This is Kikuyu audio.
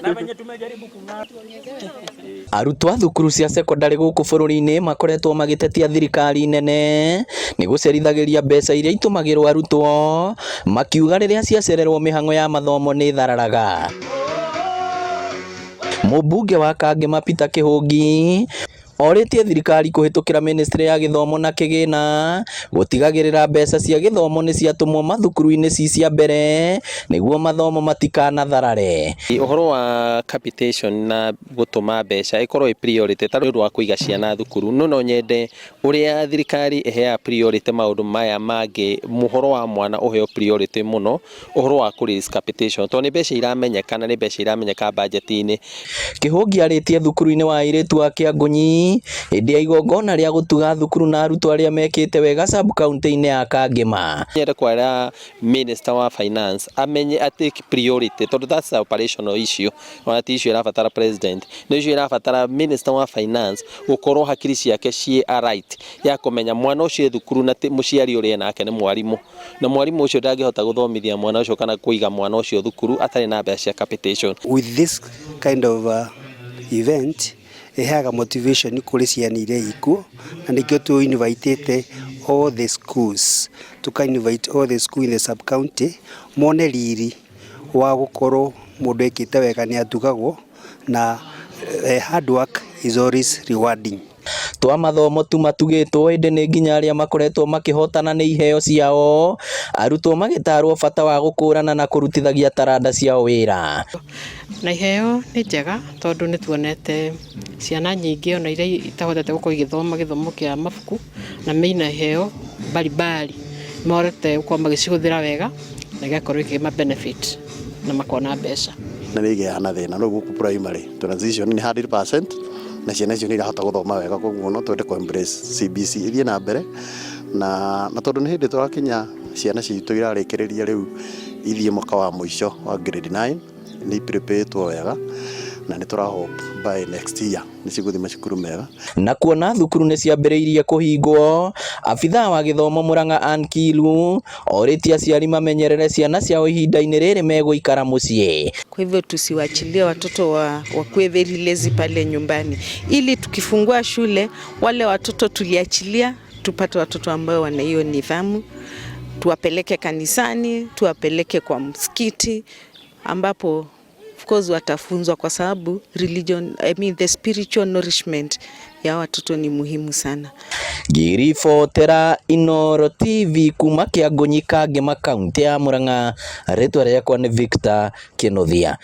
Na venye tumejaribu kung'aa. Arutwo a thukuru cia cekondarĩ gũkũ bũrũri-inĩ makoretwo magĩtetia thirikari nene nĩ gũcerithagĩria mbeca iria itũmagĩrwo arutwo, makiuga rĩrĩa ciacererwo mĩhang'o ya mathomo nĩ thararaga. Mũmbunge wa Kangema Peter Kĩhũngi orĩtie thirikari kũhĩtũkĩra ministry ya gĩthomo na kĩgĩna gũtigagĩrĩra mbeca cia gĩthomo nĩ ciatũmwo mathukuru-inĩ ci cia mbere nĩguo mathomo matikanatharare. Ũhoro wa capitation na gũtũma mbeca ĩkorwo ĩ priority ta ũndũ wa kũiga ciana thukuru, no nyende ũrĩa thirikari ĩheaga priority maũndũ maya mangĩ, ũhoro wa mwana ũheo priority mũno ũhoro wa kũ release capitation, tondũ nĩ mbeca iramenyeka na nĩ mbeca iramenyeka budget-inĩ. Kĩhũngi arĩtie thukuru-inĩ wa airĩtu wa Kĩangũnyi hĩndĩ ya igongona rĩa gũtuga thukuru na arutwo arĩa mekĩte wega sub county-inĩ ya Kangema. Nyende kwĩra minister wa finance amenye atĩ priority, tondũ that's a operational issue, ona ti issue ĩrabatara president, nĩ issue ĩrabatara minister wa finance gũkorwo hakiri ciake ciĩ right ya kũmenya mwana ũcio e thukuru na mũciari ũrĩa enake nĩ mwarimũ, na mwarimũ ũcio ndangĩhota gũthomithia mwana ũcio kana kũiga mwana ũcio thukuru atarĩ na mbeca cia capitation. With this kind of event, ĩheaga motivation kũrĩ ciana iria ikuo, na nĩkĩo tũ invitĩte all the schools, tuka invite all the school in the sub county mone riri wa gũkorwo mũndũ ekĩte wega nĩ atugagwo na hard work is always rewarding. Twa mathomo tu matugĩtwo, ĩndĩ nĩ nginya arĩa makoretwo makĩhotana nĩ iheo ciao, arutwo magĩtarwo bata wa gũkũrana na kũrutithagia taranda ciao wĩra. Na iheo nĩ njega, tondũ nĩ tuonete ciana nyingĩ ona iria itahotete gũkorwo igĩthoma gĩthomo kĩa mabuku na meina iheo mbalimbali, mahotete gũkorwo magĩcihũthĩra wega na igakorwo ikĩma benefit na makona mbeca. Na nĩ igĩaga na thĩna no gũkũ primary transition nĩ 100% na ciana icio nĩ irahota gũthoma wega, koguo no twende kũ embrace CBC ĩthiĩ na mbere na tondũ nĩ hĩndĩ tũrakinya ciana citũ irarĩkĩrĩria rĩu ithiĩ mwaka wa mũico wa grade 9, nĩ ipreparetwo wega na nĩ tũra hope by next year nĩ cigũthiĩ macukuru mega. Na kuona thukuru nĩ ciambĩrĩirie kũhingwo, abithaa wa gĩthomo Murang'a Ann Kiilu orĩtie aciari mamenyerere ciana ciao ihinda-inĩ rĩrĩ megũikara mũciĩ. Kwa hivyo tusiwachilie watoto wakuwe very lazy pale nyumbani, ili tukifungua shule wale watoto tuliachilia tupate watoto ambao wana hiyo nidhamu, tuwapeleke kanisani, tuwapeleke kwa msikiti ambapo of course watafunzwa, kwa sababu religion, I mean the spiritual nourishment ya watoto ni muhimu sana. Ngĩribotera Inooro TV kuma Kĩangũnyi, Kangema, kaũntĩ ya Murang'a, rĩtwa rĩakwa nĩ Victor Kĩnuthia.